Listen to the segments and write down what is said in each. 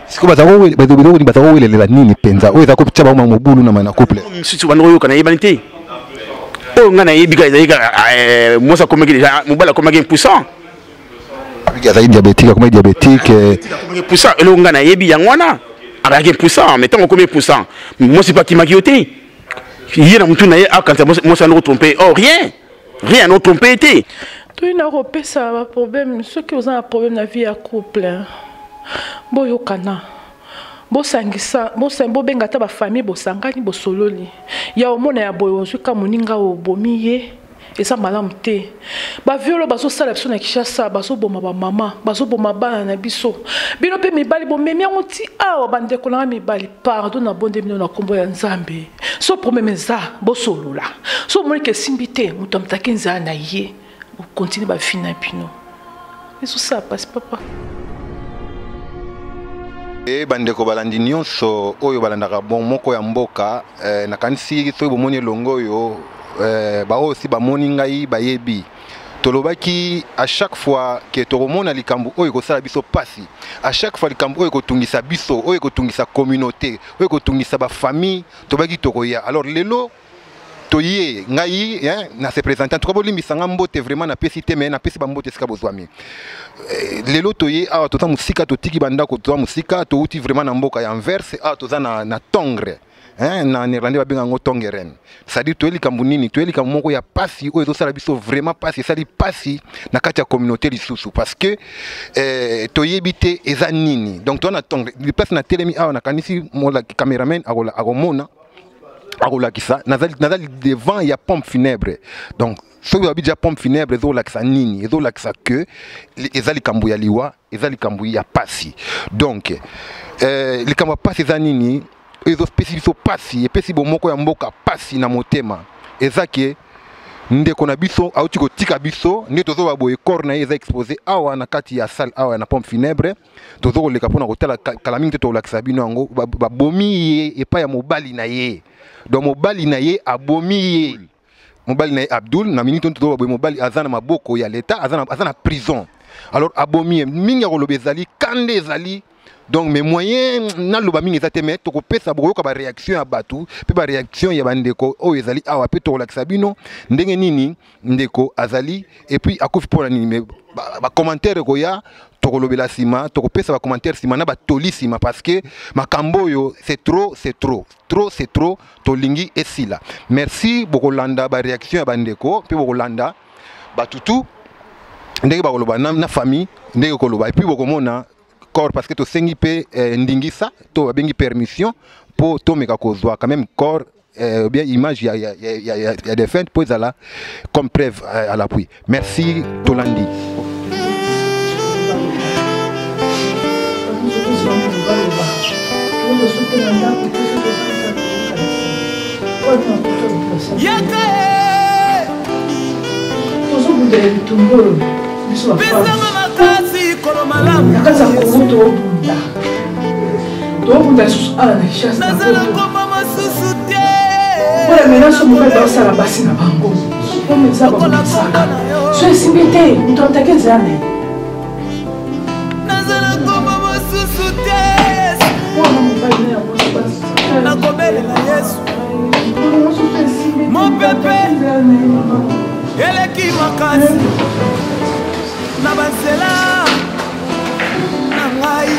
Sikoyo baza kowelelela nini mpenza oyo eza kotya bango mobulu na na couple? Mosusu banda koyoka nayebani te. Oyo ngai nayebi kaka ezali kaka eh, mwasi akomaki deja, mobali akomaki impuissant. Azali diabétique, akomaki diabétique. Eh. Akomaki impuissant, eloko ngai nayebi yango wana, azalaki impuissant. Mais ntango okomi impuissant, mwasi mpe akimaki yo te. Ye na motu na ye akanisa mwasi wana kotrompe. Oh, rien rien, no trompe te. Toyina kopesa baproblème. Soki oza na problème na vie ya couple, boyokana, bosangisa, bobenga ata bafamille, bosangani, bosololi. Ya omona ya boye, ozwi ka moninga oyo obomi ye, eza malamu te. Baviolo bazosala biso na Kinshasa, bazoboma bamama, bazoboma bana na biso. Bino mpe mibali bomemi yango ti awa. Bandeko nanga mibali, pardon, nabonde bino na nkombo ya Nzambe. So problème eza, bosolola. So omoni ke esimbi te, moto amutaki nzala na ye, okontinue bavi na bino. Ezosala pasi, papa. E bandeko balandi nyonso oyo balandaka bon moko ya mboka, eh, nakanisi soki bomoni elongo oyo, eh, baoyo si bamoni ngai bayebi. Tolobaki à chaque fois ke tokomona likambo oyo ekosala biso pasi, à chaque fois likambo oyo ekotungisa biso, oyo ekotungisa communauté, oyo ekotungisa bafamille, tobaki tokoya. Alors lelo toye, ngai hein, na se présenter. En tout cas bolimbisa nga, mbote vraiment napesi te, mais napesi bambote esika bozwami. Eh, lelo toye awa, toza mosika, totiki bandako, toza mosika, touti vraiment na mboka ya Anvers. Awa toza na Tongre, hein, na néerlandais babenga yango Tongeren. C'est-à-dire toye likambo nini? Toye likambo moko ya pasi oyo ezosala biso vraiment pasi, esali pasi na kati ya communauté lisusu, parce que eh, toyebi te eza nini. Donc toza na Tongre, place na telemi awa, nakanisi cameraman akomona, akolakisa, nazali devant ya pompe funèbre. Donc soki babi dia pompe funèbre, ezolakisa nini? Ezolakisa que eza likambo ya liwa, eza likambo ya pasi. Donc eh, likambo ya pasi eza nini ezopesi biso pasi, epesi bomoko ya mboka pasi na motema? Eza ke ndeko na biso auti kotika biso. Nde tozoba boye, corps na ye eza exposé awa na kati ya salle awa na pompe funèbre. Tozo koleka mpona kotala kala mingi te, tokolakisa bino yango. Babomi ye epai ya mobali na ye. Donc mobali na ye abomi ye, mobali na ye Abdul. Na minute oyo tozoba boye, mobali aza na maboko ya leta, aza na prison. Alors abomi ye. Mingi ya koloba ezali kande ezali, donc mais moyen naloba mingi eza te. Mais tokopesa, bokoyoka baréaction ya bato mpe baréaction ya bandeko oyo ezali awa, mpe tokolakisa bino ndenge nini ndeko azali et puis akufi mpona nini. Mais bacommentaire ekoya, tokolobela nsima, tokopesa bacommentaire nsima na batoli nsima, parce que makambo oyo c'est trop, c'est trop, trop c'est trop. Tolingi esila. Merci. Bokolanda baréaction ya bandeko mpe bokolanda batutu ndenge bakoloba na famille ndenge koloba, et puis bokomona corps, parce que tosengi mpe eh, ndingisa to babengi permission mpo tomeka kozwa quand même corps, bien image ya défunt, mpo ezala comme preuve à l'appui. Merci, tolandi. Yaka. Tozobundela bitumba oyo biso. Pesanga makasi, kolo malamu. Na kati ya Kongo toobunda, toobunda lisusu awa na Kinshasa. Nazala komba mosusu te. Mpona menace mobali baosala basi na bango, omo eza bamonisaka. So esimbi te, moto amutaki nzela na ye. Nazala komba mosusu te. Mwana mobali na ya mwasi. Nakobelela Yesu. Mopepe eleki makasi na banzela na ngai,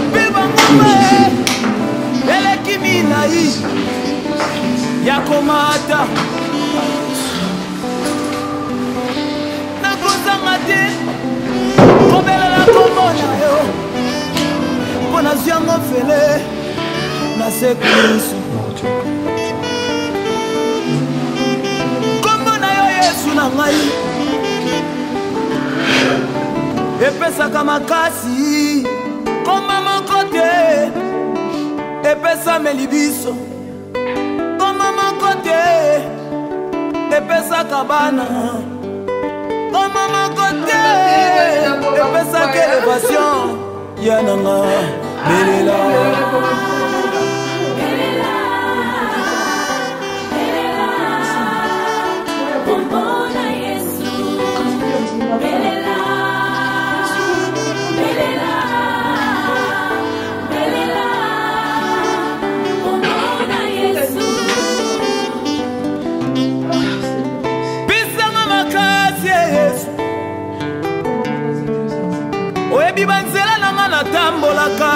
mpe bangomba eleki milai ya komata. Nakozanga te kobelela kombo na yo, mpo nazwi yango fele na sekusu. Kombo na yo Yesu na ngai epesaka makasi. Kombo moko te epesameli biso, kombo moko te epesaka bana, kombo moko te epesaka elevation ya nanga. Belela. Oyebi banzela na nga natambolaka.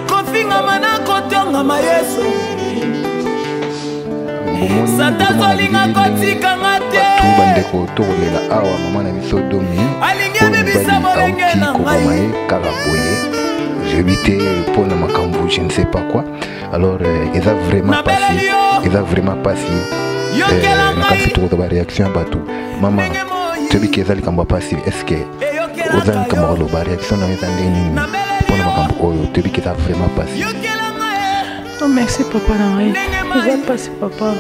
Kofingama na kotongama Yesu. Satan azolinga kotika nga te. Bato bandeko tokolela awa mama na biso Domi Alingi abebisa bolenge auti na koboma ngai. ye kaka boye, jebi te mpo na makambo je ne sais pas quoi. Alors eza vraiment pasi, Nabeleli yo. eza vraiment pasi. Yokela Nakanisi ngai. tokozwa baréaction ya bato. Mama, Ndenge moi. toyebi ke eza likambo ya pasi. Est ce que Eyokelaka oza likambo ya yo. koloba? Réaction na yo eza ndenge nini Nabeleli mpo na yo. makambo oyo? Toyebi ke eza vraiment pasi. Yokela ngai. Oh, merci papa na ngai. Eza mpasi papa,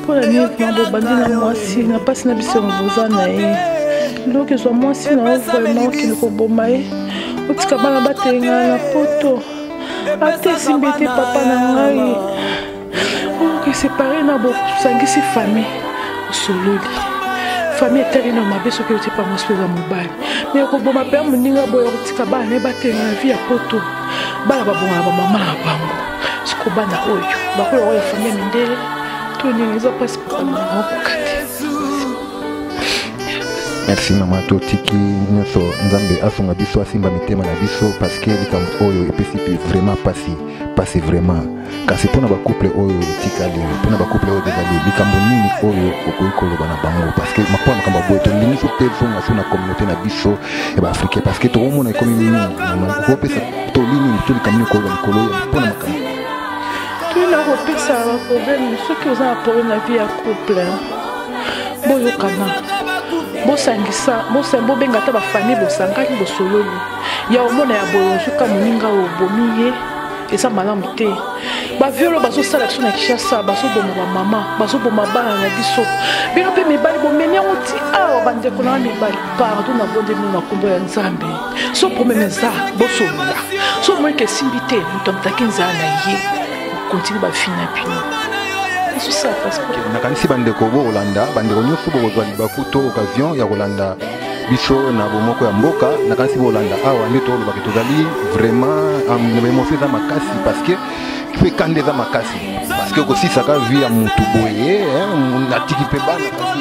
mpo na nini vraiment bobandi na mwasi na mpasi na biso boza na ye? Donc ezwa mwasi na yo vraiment, okende koboma ye, otika bana batelengana na poto, ata esimbi te. Papa na ngai, okeséparer na bosangisi famille, osololi famille, etali na mabe. Soki otie pa mwasi mpe eza mobali, mais koboma mpe ya moninga boye, kotika bana na ye batelenga na vie ya poto, bana babongana bamama na bango. Siko bana oyo bakola oyo ya famille ya mindele to nini? Eza mpasi, papa na bango, koka te. Merci mama. Totiki nyonso, Nzambe asunga biso, asimba mitema na biso, parce que likambo oyo epesi mpe vraiment pasi, pasi vraiment. Kasi mpona bacouple oyo etikali, mpona bacouple oyo ezali, likambo nini oyo okoki koloba na bango? Parce que mpona makambo ya boye, tolingi so te ezonga so na communauté na biso ya baafricain, parce que tokomona ekomi mingi. Mama, okopesa toli nini to likambo nini koloba likolo ya mpona makambo? Toyina kopesa baproblème. Soki oza na problème na vie ya couple, boyokana, bosangisa, bobenga ata bafamille, bosangani, bosololi. Ya omona ya boye, ozuka moninga oyo obomi ye, eza malamu te. Baviol bazosala biso na Kinshasa, bazoboma bamama, bazoboma bana na biso. Bino mpe mibali, bomemi yango ti awa. Bandeko na mibali, pardon, nabonde bino na nkombo ya Nzambe. So problème eza, bosolola. So omonike esimbi te, moto amutaki nzala na ye, continue bafini na bino, ezosala passeport. Nakanisi bandeko bokolanda, bandeko nyonso bokozwa libaku to occasion ya kolanda biso na Bomoko ya Mboka, nakanisi bokolanda awa nde tolobaki. Tozali vraiment na baémotion, eza makasi, parce que mpe kanda eza makasi, parce que kosisaka vie ya motu boye, atiki mpe bana. Kasi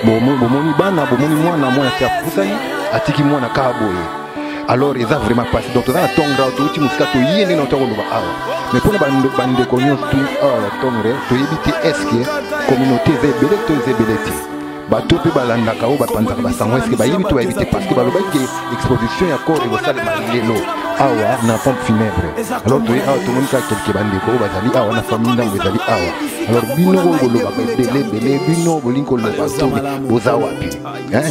bomoni bana, bomoni mwana, mwana ti apusani, atiki mwana kaka boye. Alors eza vraiment pasi. Donc toza na tongre, touti mosika, toye ndenge na ota koloba awa. Mais mpona bandeko nyonso tu awa ya tongre, toyebi te est-ce communauté eza ebele to eza ebele te. Bato mpe balandaka, oyo bapanzaka basango, est-ce bayebi to bayebi te? Parce que balobaki ke exposition ya corps ekosalema lelo awa na pompe funèbre. Alors toye awa, tomoni kaka quelques bandeko oyo bazali awa na famille, ndambo ezali awa. Alors bino oyo bolobaka ebele ebele, bino bolingi koloba to boza wapi?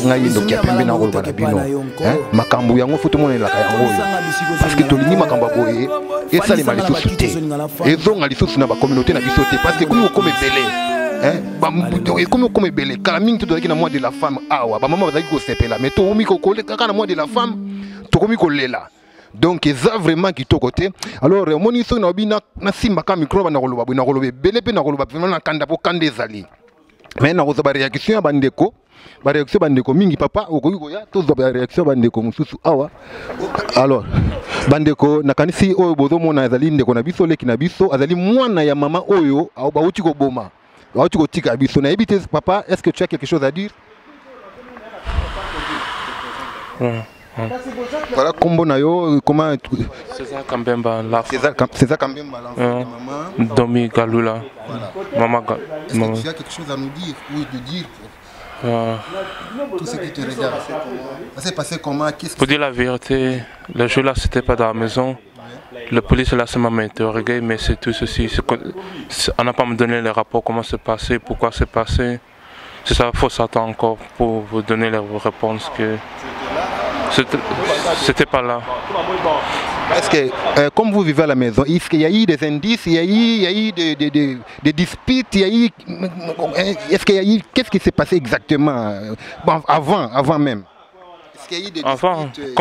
Ngai ndoki ya pembe na koloba na bino makambo yango, fo tomonelaka yango oyo, parce que tolingi makambo ya boye esalema lisusu te, ezonga lisusu na bacommunauté na biso te, parce que ekomi kokoma ebele. Ekomi kokoma ebele. Kala mingi te tozalaki na mois de la femme awa, bamama bazalaki kosepela, mais tokomi kaka na mois de la femme, tokomi kolela. Donc eza vraiment kitoko te. Alors omoni, soki naobi nasimbaka micro, banda koloba boye, nakoloba ebele mpe nakoloba vraiment na kanda, mpo kanda ezali. Mais nakozwa baréaction ya bandeko, baréaction ya bandeko mingi. Papa, okoki koya, tozwa baréaction ya bandeko mosusu awa. Alors bandeko, nakanisi oyo bozomona ezali ndeko na biso, leki na biso, azali mwana ya mama oyo bauti koboma, bauti kotika biso. Nayebi te, papa, est ce que tu as quelque chose à dire? Voilà, kombo na yo, comment? César Kambemba, la César, César Kambemba, l'enfant de maman Domi Galula. Voilà. Maman Est-ce Maman. que tu as quelque chose à nous dire ou de dire tout ce qui te regarde? Ça s'est passé comment? Qu'est-ce Pour dire la vérité, le jour-là, c'était pas dans la maison. Le police là seulement m'a interrogué, mais c'est tout ceci. On n'a pas me donné les rapports, comment c'est passé, pourquoi c'est passé. C'est ça, il faut s'attendre encore pour vous donner les réponses que c'était pas là. Est-ce que, comme vous vivez à la maison, est-ce qu'il y a eu des indices, il y a eu des disputes, il y a eu, est-ce qu'il y a eu, qu'est-ce qui s'est passé exactement bon, avant même? Est-ce qu'il y a eu des Avant, disputes?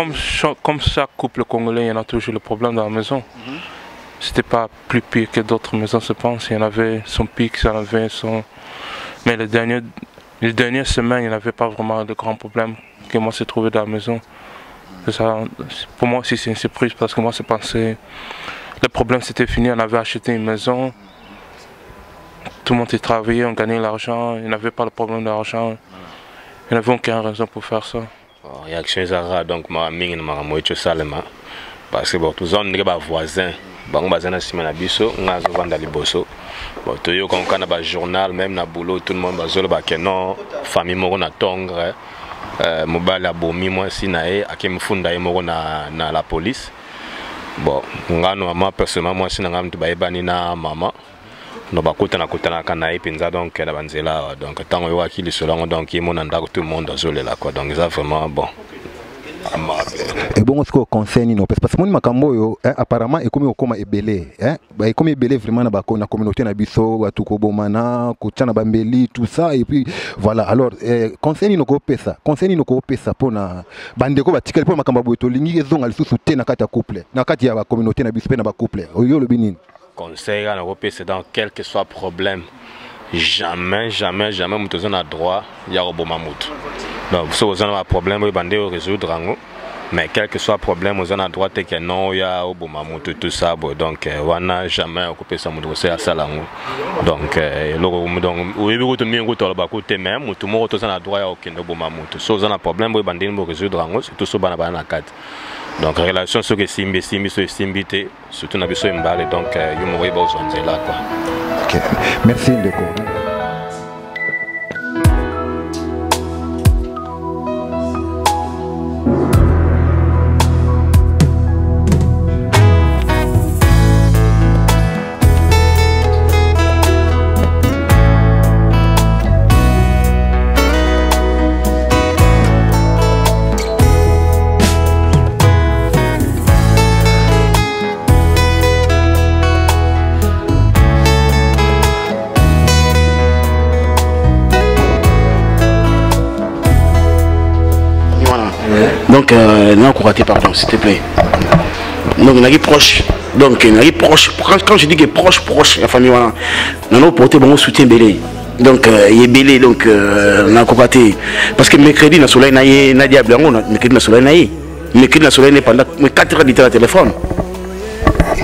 comme chaque couple congolais, il y en a toujours le problème dans la maison. C'était pas plus pire que d'autres maisons, je pense. Il y en avait son pic, il y en avait son. Mais les dernières semaines, il n'y avait pas vraiment de grands problèmes que moi j'ai trouvé dans la maison. C'est ça, pour moi aussi, c'est une surprise parce que moi, c'est pensé. Le problème, c'était fini, on avait acheté une maison. Tout le monde était travaillé, on gagnait l'argent, il n'y avait pas de problème d'argent. Il n'y avait aucune raison pour faire ça. Réaction eza kaka donc mawa mingi na makambo eti osalema, parce que bon, toza ndenge bavoisin, bango baza na nsima na biso, ngai azovanda liboso. Bon, toyoka kaka na bajournal, même na boulot, tout le monde bazoloba ke non, famille moko na Tongre, mobali abomi mwasi na ye, ake mofunda ye moko na la police. Bon, nga normalement, personnellement, mwasi na ngai mutu bayebani na mama no, bakutana kutanaka na ye mpenza, donc na banzela awa. Donc ntango oyokaki lisolo yango, donc ye mo na ndako, tout le monde azolela quoi. Donc eza vraiment bon. Ebongo sikoyo conseil nini opesa? Parce que moni makambo oyo, eh, apparemment ekomi kokóma ebele, eh, ekomi ebele vraiment na communauté na biso, bato kobomana, kotia na bambeli, tout ça. Et puis voilà, alors eh, conseil nini okopesa, conseil nini okopesa mpona bandeko batikali, mpona makambo ya boye tolingi ezonga lisusu te na kati ya couple, na kati ya bacommunauté na biso mpe na bacouple oyo? Olobi nini? Conseil kaka nakopesa, dans quel que soit problème, jamais, jamais, jamais moto oza na droit ya koboma motu. Donc soki oza na baproblème oyo, bande orésoudre yango, mais quel que soit problème, oza na droit te ke non, oya oboma motu, tout ça boye. Donc wana jamais okopesa motu conseil asala yango. Donc eloko, donc oyebi kutu mingi kutu aloba ku te, mais motu moko toza na droit ya kokende oboma motu. So oza na problème oyo, bandeni borésoudre yango, surtout so bana bana na kati. Donc relation soki esimbi, esimbi, so esimbi te, surtout na biso embale, donc yo moko oyeba ozwa nzela quoi. Ok, merci ndeko. Voilà. Donc, nakoka te, pardon, s'il te plaît. Donc, naki proche. Donc, naki proche. Quand je dis que proche, proche, la famille, voilà. Nano porter bon soutien belé. Donc, ebele, donc, nakoka te. Parce que mercredi, na soleil, na ye, na diable, yango, mercredi, na soleil, na ye. Mercredi, na soleil, pendant 4 heures du temps na téléphone.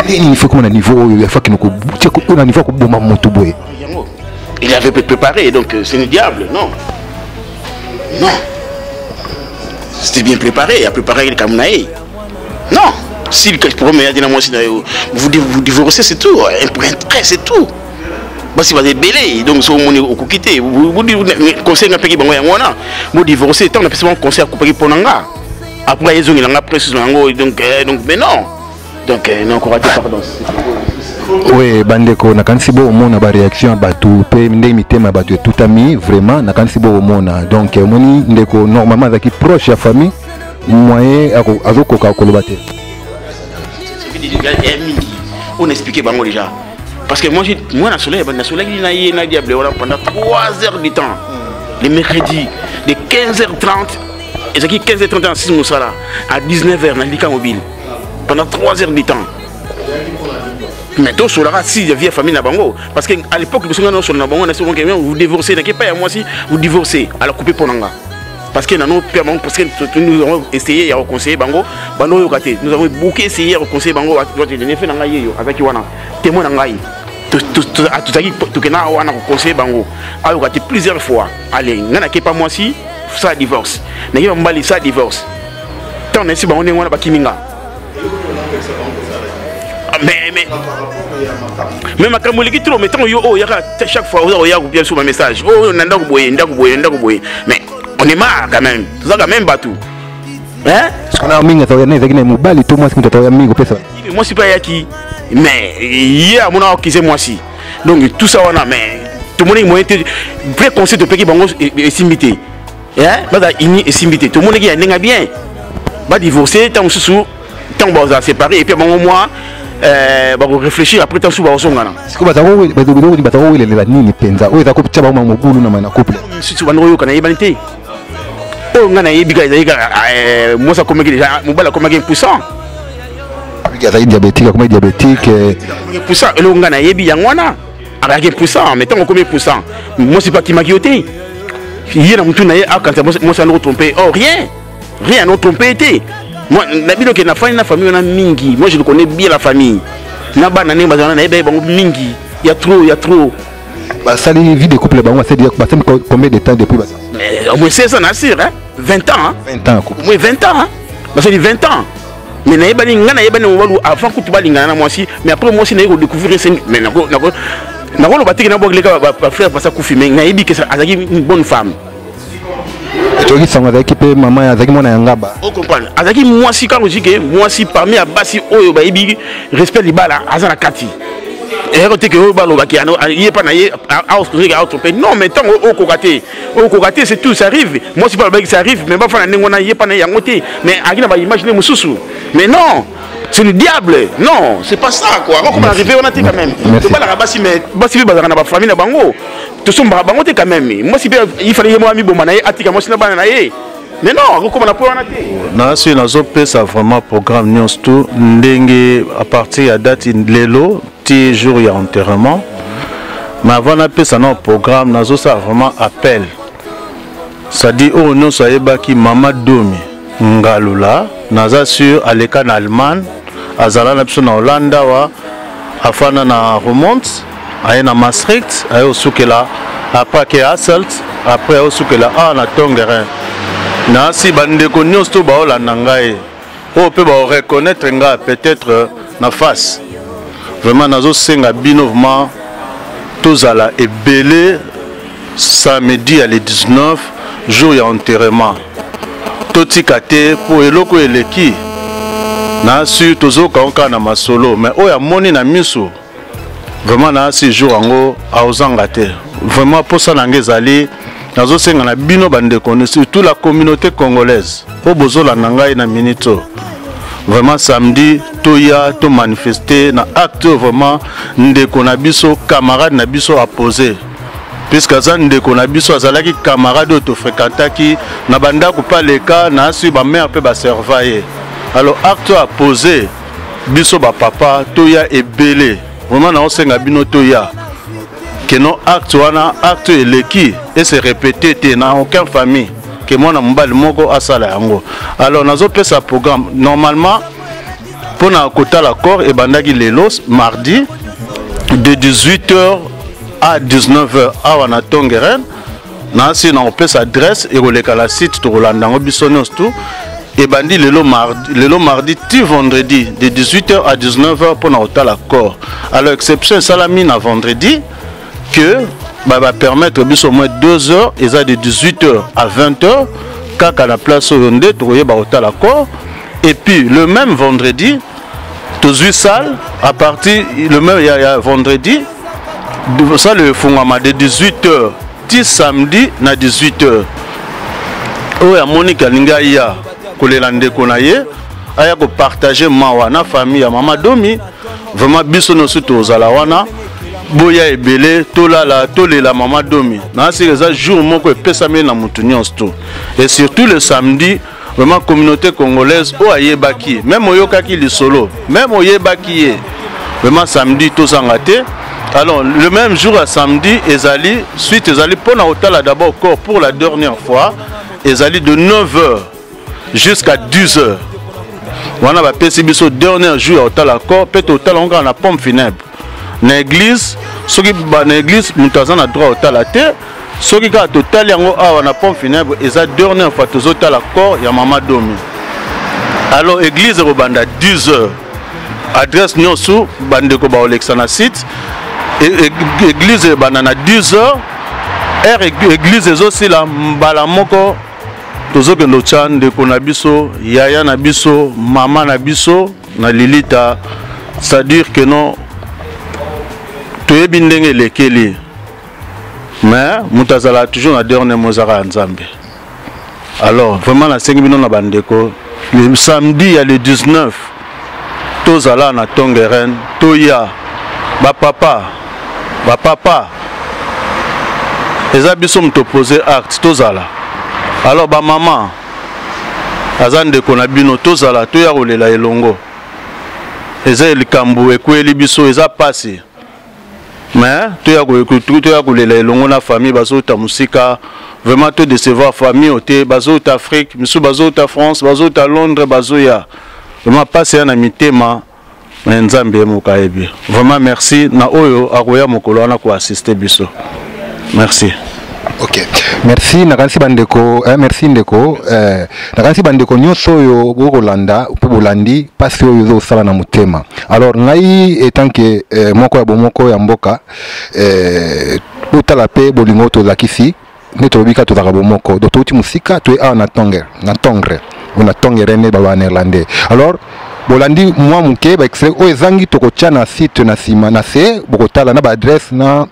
Nini il faut koma na niveau oyo ya fakino kotia na niveau ya koboma motu boye? Yango. Il avait préparé, donc c'est le diable, non. Non. C'était bien préparé, il a préparé le Kamunaï. Non. Si le problème est moi, vous, vous divorcez, c'est tout. Un point très, c'est tout. Basi baza ebele, donc so omoni okoki te, conseil nga mpeki bango yango wana, bodivorce. Ntango napesi bango conseil, akupaki mpo na nga, après ezongela nga après susu yango. Donc donc, mais non, donc nakoka te, pardon. Oui, bandeko, nakanisi bokomona baréaction ya bato mpe ndenge mitema ya bato etutami vraiment, nakanisi bokomona. Donc omoni ndeko, normalement azalaki proche ya famille, moyen azokoka koloba te. Mingi on expliqué bango déjà, parce que moi, moi na soleil, na soleil na ye na diable voilà pendant 3 heures du temps le mercredi de 15h30, ezalaki 15h30 na 6 mosala, à 19h na lika mobile pendant 3 heures du temps. Mais tosolaka si vie famille na bango, parce que à l'époque biso nga nyonso na bango na soki vous divorcez, nake pa ya mwasi, vous divorcez, alors coupé mpo na nga, parce que nano mpe bango, parce que nous avons essayé ya koconseiller bango, bando oyoka te. Nous avons beaucoup essayé ya koconseiller bango. Nefe na ngai yeyo azalaki wana témoin na ngai, tozalaki tokenda wana koconseiller bango, ayoka te plusieurs fois. Allez, ngai nakepa mwasi sa divorce, nakepa mobali sa divorce. Ntango nayesi bango ndenge wana, bakimi nga. Mais makambo eleki trop. Mais ntango yo oyo oyaka chaque fois, oza oya kopia biso bamessage oyo na ndako boye, ndako boye, ndako boye, mais on est marre quand même, toza quand même bato, hein. Na mingi ezalaki na mobali to mwasi, moto atawaya mingi kopesa? Mwasi mpe ayaki, mais ye amona akise mwasi. Donc tout ça wana, mais tomonaki moyen te. Vrai conseil topeki bango esimbi te, baza uni, esimbi te. Tomonaki ya ndenge bien badivorce, ntango mosusu ntango bazala séparé, et puis bango mwa bakoréfléchir, après ntango mosusu bazongana. Sikoyo baza kowelelela nini mpenza oyo eza kotia bango mobulu na couple? Mosusu banda koyoka, nayebani te. Oyo ngai nayebi kaka ezali kaka mwasi akomaki déjà, mobali akomaki impuissant. Azali diabétique, akomaki diabétique. Impuissant, eloko ngai nayebi yango wana, azalaki impuissant. Mais ntango okomi impuissant, mwasi mpe akimaki yo te, ye na motu na ye akanisa mwasi wana kotrompe. Oh, rien, rien, no trompe te. Moi na bino ke na fani na famille wana mingi, moi je le connais bien, la famille na bana ndenge bazala, nayebi bango mingi, ya trop, ya trop. Basali vie de couple bango, basali combien de temps depuis? Au moins 16 ans na sûr, hein. 20 ans, hein? 20 ans. Au moins 20 ans, hein? Basali 20 ans. Mais nayebani, nga nayebani mobali avant kutu balingana na mwasi, mais après mwasi naye kodécouvrir, mais nakoloba te ke nabwakeleka bafrère pasa kufi, mais nayebi ke azalaki une bonne femme. Toyoki sango azalaki mpe mama, azalaki mwana ya Ngaba. Ocomprendre, azalaki mwasi kaka ozi ke mwasi parmi ya basi oyo bayebi respect libala, aza na kati eyako te ke oyo balobaki ye mpa na ye aotrompe. Non, mais ntango okoka te, okoka te, c'est tout, ça arrive. Mwasi mpe alobaki ça arrive, mais bafana ndenge wana, ye mpa na ye yango te, mais aki na baimage nde mosusu. Mais non, c'est le diable. Non, c'est pas ça, quoi. Akokoma arrivé wana te quand même. Tobalaka basi, mais basi mpe bazalaka na bafamille na bango, tosombaka bango te quand même. Mwasi mpe, il fallait ye moko amiboma na ye, atika mwasi na bana na ye, mais non, akokoma na po wana te. Nasi nazopesa vraiment programme nyonso tu ndenge à partir ya date lelo ti jour ya enterrement. Mais avant napesa na programme, nazosala vraiment appel, c'est-à-dire oyo nyonso ayebaki mama Domi Ngalula, naza sur aleka na Allemagne, azala na biso na Hollande awa, afanda na Roermond, aye na Maastricht, aye osukela, après ake Hasselt, après aye osukela awa na Tongeren. Nasi bandeko nyonso to baolanda ngai, oyo mpe baoreconnaître ngai peut-être na face, vraiment nazosenga bino vraiment tozala ebele samedi ya le 19, jour ya enterrement. Totika te, mpo eloko eleki na sur tozoka kaka na masolo, mais oyo amoni na miso, vraiment na si jour yango aozanga te. Vraiment mposa na ngai ezali, nazosenga na bino bandeko, surtout la communauté congolaise mpo bozolanda ngai na minute oyo, vraiment samedi toya tomanifeste na acte oyo vraiment ndeko na biso, camarade na biso apose, puisque aza ndeko na biso, azalaki camarade oyo tofréquentaki na bandako mpe aleka na asi bamare mpe baserva ye. Alors acte oyo apose, biso bapapa toya ebele. Vraiment naosenga bino toya keno acte wana, acte oyo eleki ese répété te na aucun famille, ke mwana mobali moko asala yango. Alors nazopesa programme. Normalement mpona kotala corps ebandaki lelo mardi de 18h à 19h awa na Tongeren. Nasi na kopesa adresse, ekoleka na site, tokolanda yango biso nyonso tu. Ebandi lelo mardi, lelo mardi ti vendredi de 18h à 19h mpona kotala corps. Alors exception esalami na vendredi que bapermettre biso au moins 2 heures, eza de 18h à 20h kaka na place oyo nde tokoyeba kotala corps. Et puis le même vendredi tozwi salle à partir le même ya vendredi, salle efungwama de 18h ti samedi na 18h. Oyo amoniki alingi aya kolela ndeko na ye, aya kopartage mawa na famille ya mama Domi, vraiment biso nyonso tozala wana. Boya ebele, tolala, tolela mama Domi. Nasika eza jour moko epesami na motu nyonso to, et surtout le samedi, vraiment communauté congolaise oyo ayebaki, même oyokaki lisolo, même oyebaki ye, vraiment samedi tozanga te. Alors le même jour ya samedi ezali suite, ezali mpona kotala d'abord corps pour la dernière fois, ezali de 9h jusqu'à 10h. Wana bapesi biso dernier jour ya kotala corps, mpe totala yango kaka na pompe funèbre. Na église, soki na église moto aza na droit kotala te. Soki kaka totali yango awa na pompe funèbre, eza dernière fois tozotala corps ya mama Domi. Alors église ekobanda 10 heures. Adresse nyonso bandeko bakolekisa na site. Église ebanda na 10 heures, heure église ezosila, mbala moko tozokende otya ndeko na biso, yaya na biso, mama na biso na lilita. C'est-à-dire que non, toyebi ndenge elekeli, mais moto azalaka toujours na dernier mot, ezaka ya Nzambe. Alors vraiment nasengi bino na bandeko, le samedi ya le 19 tozala na Tongeren, toya bapapa, bapapa, eza biso moto pose acte, tozala. Alors bamama, aza ndeko na bino, tozala, toya kolela elongo. Eza likambo ekweli biso, eza pasi, mais toya kolela elongo na famille. Bazouta mosika, vraiment todecevoir famille oyo te. Bazouta Afrique, misusu bazouta France, bazouta Londres, bazoya. Vraiment pasi ya na mitema, mais Nzambe ye moko ayebi. Vraiment merci na oyo akoya mokolo wana koassiste biso. Merci. Ok, merci. Nakanisi bandeko, eh, merci ndeko, eh, nakanisi bandeko nyonso oyo bokolanda mpe bolandi mpasi oyo ezosala na motema. Alors ngai etant que eh, moko ya bomoko ya mboka, eh, botala mpe bolingo oyo tolakisi nde tolobi kaka tozalaka bomoko. Donc touti mosika, toye awa na Tongere, na Tongre ou na Tongere nde baloba néerlandais. Alors bolandi mwa moke baextrait oyo ezangi, tokotya na site na nsima na se, bokotala na baadresse na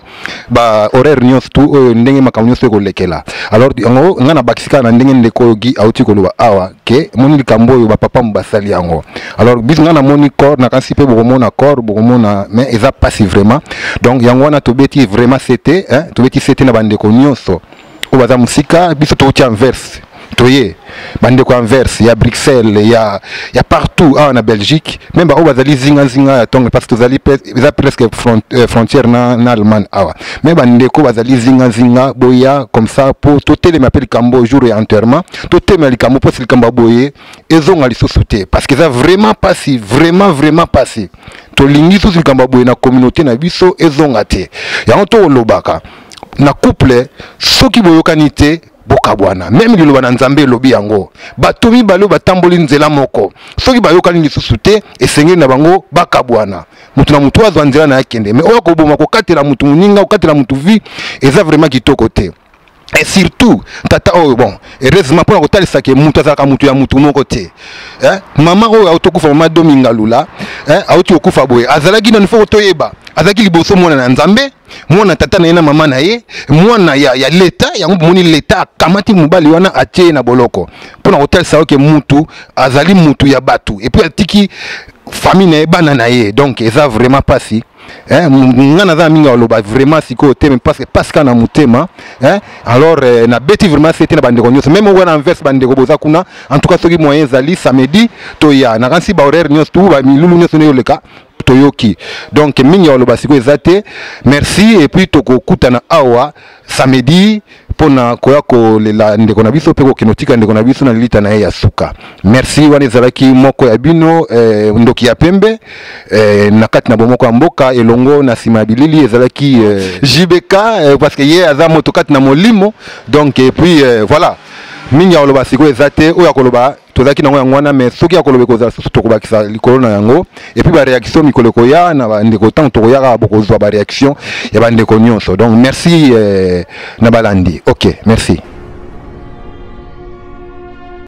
ba horaire nyonso tu oyo ndenge makambo nyonso ekolekela. Alors yango ngai nabakisi kaka na ndenge ndeko oyo Gi auti koloba awa ke moni likambo oyo bapapa mo basali yango. Alors biso ngai namoni corps, nakanisi mpe bokomona corps, bokomona, mais eza mpasi vraiment. Donc yango wana tobeti vraiment sete, hein, tobeti sete na bandeko nyonso oyo baza mosika. Biso touti Anvers, toye bandeko ya Anvers, ya Bruxelles, ya partout awa na Belgique, même baoyo bazali zingazinga ya Tongo, parce que tozali eza presque frontière na Allemagne awa. Mais bandeko bazali zingazinga, boya comme ça po totelema mpe likambo jour ya enterrement, totelema likambo mpo likambo ya boye ezonga lisusu te, parce que eza vraiment pasi, vraiment vraiment pasi. Tolingi susu likambo ya boye na communauté na biso ezonga te. Yango tokolobaka na couple, soki boyokani te, bokabwana. Même liloba na Nzambe elobi yango, bato mibale oyo batamboli nzela moko, soki bayokani lisusu te, esengeli na bango bakabwana, motu na motu azwa nzela na ye akende. Mais oyo akoboma, kokatela motu moninga, kokatela motu vie, eza vraiment kitoko te. Et surtout tata oyo, bon, heureusement mpona kotalisa ke motu azalaka motu ya motu moko te, eh? Mama oyo auti kokufa, mama Domingalula, eh? Auti kokufa boye, azalaki nani? Foko toyeba, azalaki liboso mwana na Nzambe, mwana tata na ye na mama na ye, mwana ya leta. Yango bomoni leta akamati mobali wana, atie ye na boloko mpona kotalisa yo ke mutu azali mutu ya bato, et puis atiki famille na ye, bana na ye. Donc eza vraiment pasi, eh, nga naza mingi aloba vraiment sikoyo te, mais parce que pasi kaka na motema, eh. Alors eh, nabeti vraiment sete na bandeko nyonso, même wana Anvers, bandeko boza kuna. En tout cas soki moyen ezali, samedi toya. Nakanisi bahoraire nyonso tu, bamilulu nyonso nde oleka toyoki. Donc mingi ya oloba sikoyo eza te. Merci, et puis tokokutana awa samedi mpona koya kolela ndeko na biso mpe kokende otika ndeko na biso na lilita na ye ya suka. Merci. Wana ezalaki moko ya bino, eh, Ndoki ya Pembe, eh, na kati na bomoko ya mboka. Elongo na nsima ya bilili ezalaki, eh, JBK, eh, parce que ye aza moto kati na molimo. Donc et puis, eh, voilà, mingi ya koloba sikoyo eza te. Oyo akoloba tozalaki nango yango wana, mais soki akoloba ekozala susu, tokobakisa likolo na yango. Et puis baréaction mikolo ekoya na bandeko, ntango tokoya kaka bokozwa baréaction ya bandeko nyonso. Donc merci, eh, na balandi. Ok, merci.